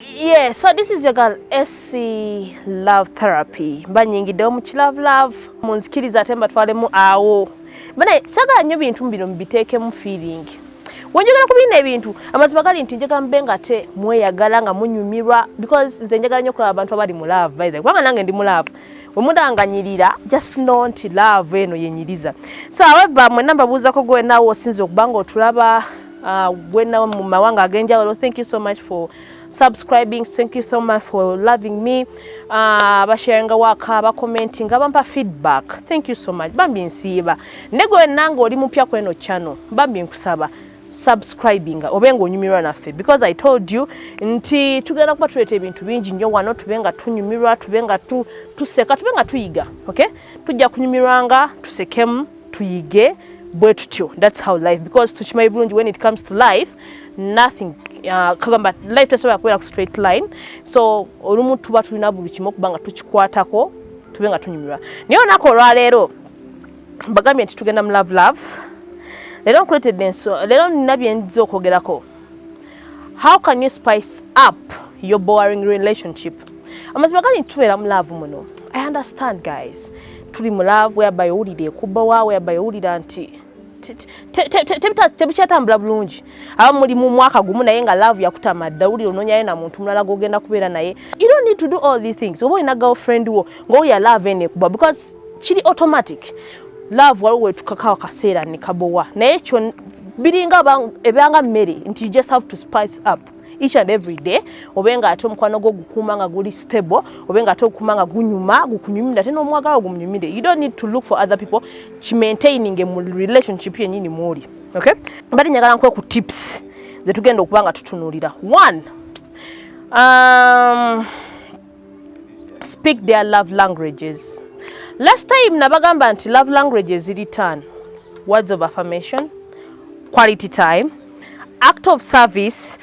Yeah, so this is your girl SC Love Therapy. Mbanyingiddewo mu Love Love. Munzikiriza ate mbatwalemu awo. Bane sagala nnyo bintu bino mbiteekemu feeling. Wenjagala ku bino ebintu, amazima gali nti njagala mbe nga ate mweyagala nga munyumirwa, because nze njagala nnyo okulaba abantu abali mu love, by the way. Kubanga nange ndi mu love. Bwe mundanganyirira, just know nti love eno yenyiriza. So however, mwenna mbabuuzako, gwe naawe osinza okuba nga otulaba gwe mu mawanga ag'enjawulo, thank you so much for subscribing, thank you so much for loving me, basharinga waka, bacommenting, abampa feedback, thank you so much, bambi nsiiba. Ne gwe nange oli mupya kweno channel, bambi nkusaba subscribing obe ng'onyumirwa naffe, because I told you nti tugenda kuba tuleeta ebintu bingi nnyo wano, tube nga tunyumirwa, tube nga tuseka, tube nga tuyiga. Okay, tujja kunyumirwanga, tusekemu, tuyige bwe tutyo. That's how life, because tukimanyi bulungi, when it comes to life, nothing, kagamba life tesobola kubeera ku straight line. So olumu tuba tulina buli kimu okuba nga tukikwatako, tube nga tunyumirwa. Naye olunaku olwaleero mbagambye nti tugenda mu love love. Leero nkuleetedde enso, leero nina bye nziza okwogerako: how can you spice up your boring relationship? Amazima gali nti tubeera mu love muno. I understand, guys, tuli mu love whereby owulira ekubowa, whereby owulira nti tebikyatambula bulungi. Abamu muli mu mwaka gumu naye nga love yakutama dda, owulira onoonyayo na muntu mulala gwogenda kubeera naye. You don't need to do all these things. Oba olina girlfriend wo ng'owulira love eno ekuba, because kiri automatic, love waliwo wetukakawo akaseera ne kabowa, naye kyo biringa ebanga mmere nti you just have to spice up each and every day, obe nga ate omukwano gwo gukuuma nga guli stable, obe nga ate ogukuuma nga gunyuma, gukunyumira, ate n'omwagala gumunyumire. You don't need to look for other people, kimaintaining mu relationship yennyini mwoli. Okay, mbadde njagala nkuwe ku tips ze tugenda okuba nga tutunuulira. One, speak their love languages. Last time nabagamba nti love languages ziri 10: words of affirmation, quality time, act of service,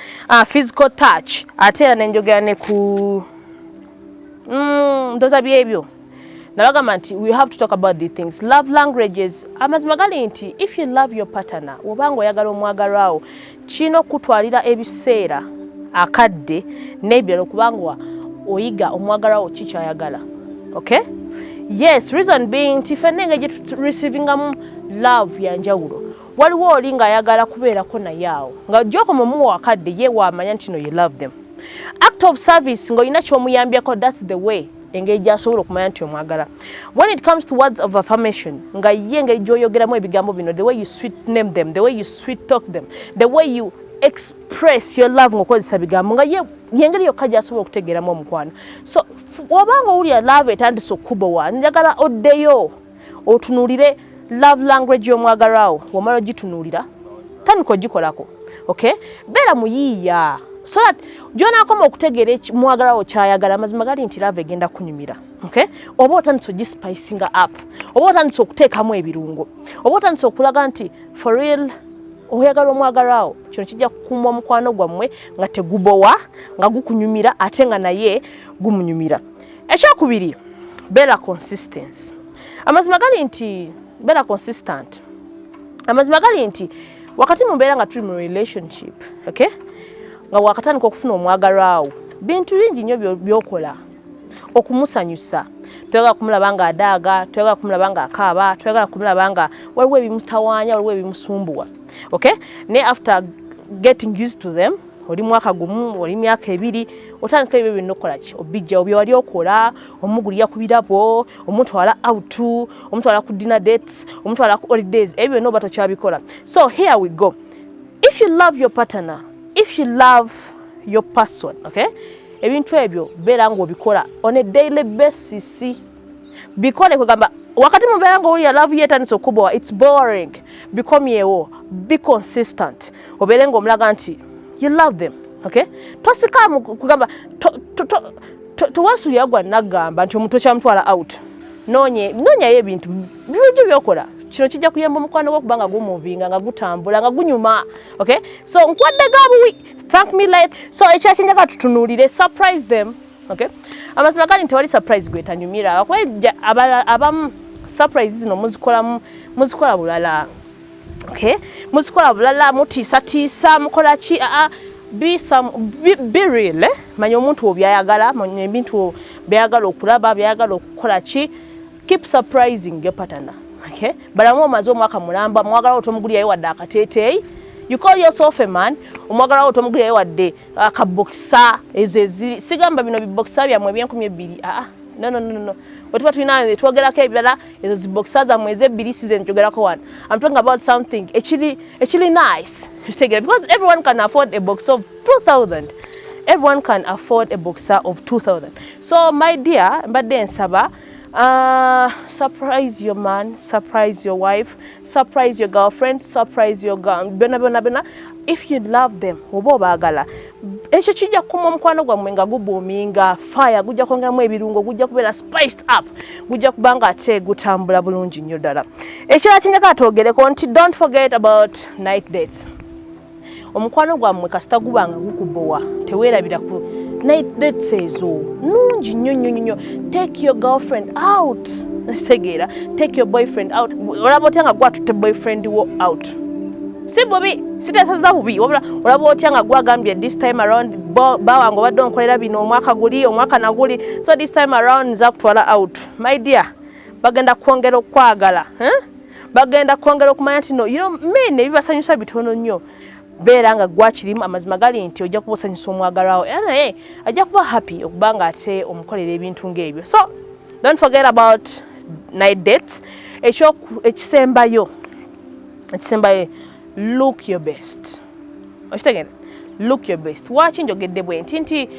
physical touch, ate era nenjogera ne ku ndooza byebyo. Nabagamba nti we have to talk about the things, love languages. Amazima gali nti if you love your partner, obanga oyagala omwagalwawo, kirina okutwalira ebiseera, akadde n'ebirala okubanga oyiga omwagalwawo kikyayagala. Okay, yes, reason being nti ffenna engeri gye tureceivingamu love yanjawulo. Waliwo oli ng'ayagala kubeerako naye awo nga gyokoma omuwa akadde, ye waamanya nti no, you love them. Act of service, ng'olina ky'omuyambyako, that's the way engeri gy'asobola okumanya nti omwagala. When it comes to words of affirmation, nga ye engeri gy'oyogeramu ebigambo bino, the way you sweet name them, the way you sweet talk them, the way you express your love ng'okozesa bigambo, nga ye yengeri yokka gy'asobola okutegeeramu omukwano. So wabanga owulira love etandise okukubowa, njagala oddeyo otunuulire love language y'omwagalwawo. Womala ogitunuulira, tandika ogikolako. Okay, beera muyiiya so that gy'onaakoma okutegeera mwagalwawo kyayagala. Amazima gali nti love egenda kunyumira. Okay, oba otandise ogispicinga up, oba otandise okuteekamu ebirungo, oba otandise okulaga nti for real oyagala omwagalwawo, kino kijja kukuuma omukwano gwammwe nga tegubowa, nga gukunyumira, ate nga naye gumunyumira. Ekyokubiri, beera consistence. Amazima gali nti beera consistent. Amazima gali nti wakati mu mbeera nga tuli mu relationship, okay, nga wakatandika okufuna omwagalwawo, bintu bingi nnyo byokola okumusanyusa. Twagala kumulaba nga adaaga, twagala kumulaba nga akaaba, twagala kumulaba nga waliwo ebimutawaanya, waliwo ebimusumbuwa. Okay, naye after getting used to them, oli mwaka gumu, oli myaka 2, otandika ebyo byonna okukola ki? Obijjawo byewali okola, omugulira ku birabo, omutwala out, omutwala ku dinner dates, omutwala ku holidays, ebyo byonna oba tokyabikola. So here we go. If you love your partner, if you love your person, okay, ebintu ebyo beera ng'obikola on a daily basis. Bikole kwegamba wakati mubeera ng'owulira love yetandise okubowa, it's boring, bikomyewo, be consistent, obeere ng'omulaga nti you love them. Okay, tosikamu kugamba towasulira gwa naggamba nti omuntu okyamutwala out. Noonyayo ebintu birungi byokola. Kino kijja kuyamba omukwano gwo okuba nga gumuvinga, nga gutambula, nga gunyuma. Okay, so nkwadde gabuwi, thank me late. So ekyakinjagala tutunuulire, surprise them. Okay, amazima gali nti tewali surprise gwetanyumira. Kuba abamu surprise zino muzikolamu, muzikola bulala. Okay, muzikola bulala, mutiisatiisa, mukola ki? Aa, Be real, eh? Manya omuntu obyayagala, manya ebintu byayagala okulaba, byayagala okukola ki. Keep surprising your partner, okay? Balamu omaze omwaka mulamba, mwagala otomugulirayo wadde akateeteeyi. You call yourself a man, omwagala otomugulirayo wadde akabokisa. Ezo eziri, sigamba bino bibokisa byammwe eby'enkumi 2. Aa, no, no, no, no. Wetuba tulina twogerako ebirala, ezo zibokisa zammwe ezebbiri size njogerako wano. I'm talking about something ekiri nice, kitegeera? Because everyone can afford a box of 2000. Everyone can afford a boxer of 2000. So my dear, mbadde nsaba, surprise your man, surprise your wife, surprise your girlfriend, surprise your girl, byonna byonna byonna. If you love them, oba obaagala, ekyo kijja kukuma omukwano gwammwe nga gubuuminga fire, gujja kwongeramu ebirungo, gujja kubeera spiced up, gujja kuba nga ate gutambula bulungi nnyo ddala. Ekirala kinjagala twogereko nti don't forget about night dates. Omukwano gwammwe kasita guba nga gukubowa, teweerabira ku night dates. Ezo nungi nnyo nnyo nnyo. Take your girlfriend out, kitegeera? Take your boyfriend out. Olaba otya nga gwatutte boyfriend wo out? Si bubi, siteeseza bubi, wabula olaba otya nga gwagambye, "This time around, bawange, obadde onkolera bino omwaka guli, omwaka naguli, so this time around nza kutwala out"? My dear, bagenda kwongera okwagala, eh? Bagenda kwongera okumanya nti no, men ebibasanyusa bitono nnyo. Beera nga gwakirimu. Amazima gali nti ojja kuba osanyusa omwagalwawo, era naye ajja kuba happy okuba nga ate omukolera ebintu ng'ebyo. So don't forget about night dates. Ekisembayo, look your best. Okitegeera? Look your best. Waki njogedde bwe nti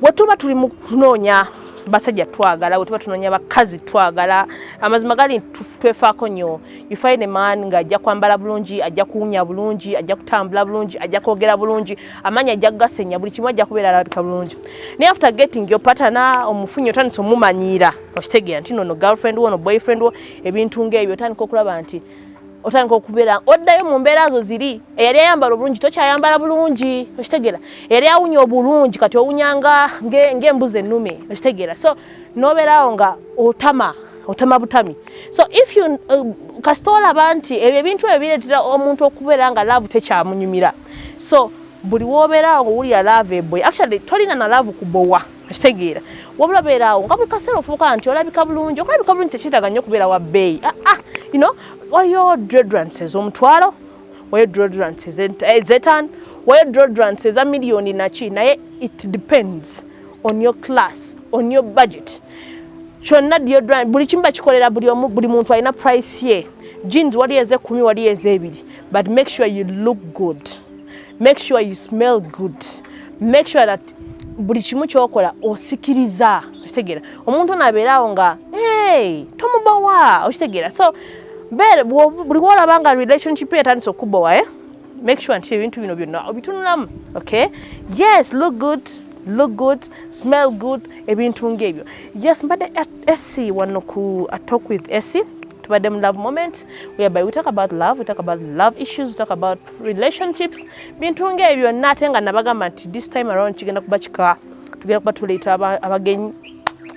bwe tuba tuli mu kunoonya basajja twagala, bwe tuba tunoonya bakazi twagala, amazima gali nti twefaako nnyo. You find a man ng'ajja kwambala bulungi, ajja kuwunya bulungi, ajja kutambula bulungi, ajja kwogera bulungi, amaanyi ajja kugasenya, buli kimu ajja kubeera alabika bulungi. Naye after getting your partner, omufunyi, otandise omumanyiira, okitegeera nti nono girlfriend wo, no boyfriend wo, ebintu ng'ebyo, otandika okulaba nti otandika okubeera oddayo mu mbeera zo ziri. Eyali ayambala obulungi tokyayambala bulungi, okitegeera? Eyali awunya obulungi kati owunyanga ng'embuzi ennume, okitegeera? So n'obeeraawo nga otama otama butami. So if you kasita olaba nti ebyo ebintu ebyo bireetera omuntu okubeera nga love tekyamunyumira. So buli woobeeraawo ng'owulira love eboye, actually tolina na love kubowa, okitegeera? Wabula beeraawo nga buli kaseera ofuuka nti olabika bulungi. Okulabika bulungi tekyetaaga nnyo okubeera wa bbeeyi. Ah, ah, waliyo deodorants ez'omutwalo, waliyo deodorants ez'etaano, waliyo deodorants eza miliyoni naki, naye it depends on your class, on your budget. Kyonna deodorant, buli kimu bakikolera buli omu, buli muntu alina price ye. Jeans waliyo ez'ekumi, waliyo ez'ebiri, but make sure you look good, make sure you smell good, make sure that buli kimu kyokola osikiriza, okitegeera? Omuntu ono abeeraawo nga, hey, tomubowa, okitegeera? So buli wolaba nga relationship ye etandise okubowa, eh? Make sure nti ebintu bino byonna obitunulamu, okay? Yes, look good, look good, smell good, ebintu ng'ebyo. Yes, mbadde Essie wano ku A Talk with Essie. Tubadde mu love moment whereby we talk about love, we talk about love issues, we talk about relationships, bintu ng'ebyo byonna. Ate nga nabagamba nti this time around kigenda kuba kika, tugenda kuba tuleeta abagenyi,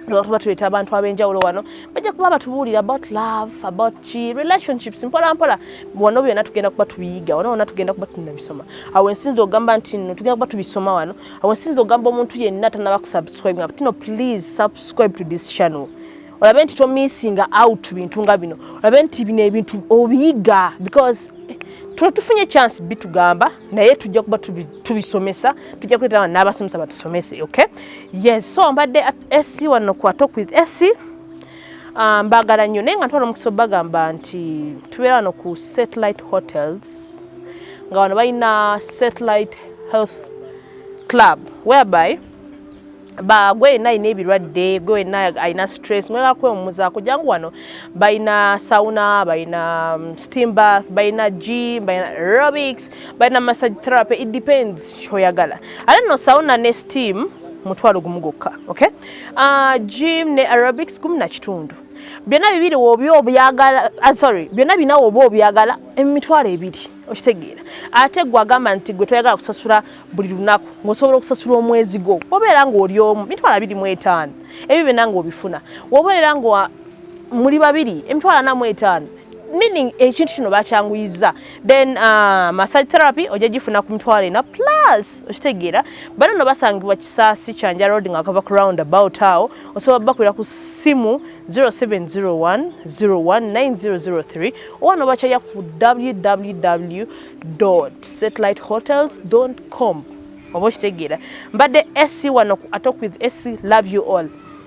tuba tuleeta abantu ab'enjawulo wano, bajja kuba batubuulira about love, about ki, relationships. Mpola mpola wano byonna tugenda kuba tubiyiga, wano wonna tugenda kuba tunabisoma. Awo ensinza okugamba nti nno tugenda kuba tubisoma wano. Awo ensinza okugamba omuntu yenna tanaba kusubscribe nga tino, please subscribe to this channel, olabe nti tomissinga out bintu nga bino, olabe nti bino ebintu obiyiga, because tuba tufunye chance bitugamba, naye tujja kuba tubisomesa, tujja kuleeta n'abasomesa batusomese, okay? Yes, so mbadde Essie wano ku Talk with Essie. Mbagala nnyo, naye nga ntwala omukisa obagamba nti tubeera wano ku Satellite Hotels, nga wano balina Satellite Health Club, whereby ba gwe yenna alina ebirwadde, gwe yenna alina stress, mwagala kwewummuzaako, jangu wano. Balina sauna, balina steam bath, balina gym, balina aerobics, balina massage therapy. It depends kyoyagala. Ate nno sauna ne steam 10,000 gwokka, okay? Gym ne aerobics 10.5. Byonna bibiri woba obyagala, sorry, byonna bina woba obyagala, 20,000, okitegeera? Ate gwe agamba nti gwe toyagala kusasula buli lunaku, ng'osobola okusasula omwezi gwo, obeera ng'oli omu, 25,000, ebyo byonna ng'obifuna. Wobeera nga muli babiri, 45,000. Meaning ekintu kino bakyanguyiza. Then massage therapy ojja gifuna ku 40,000 plus, okitegeera? Bano no basangibwa Kisaasi, Kyanja Road, nga kava ku round about awo. Osobola bakulira ku ssimu 0701 019003 oba nobakyalya ku www.satellitehotels.com, oba okitegeera? Mbadde SC wano ku Atalk with SC. Love you all.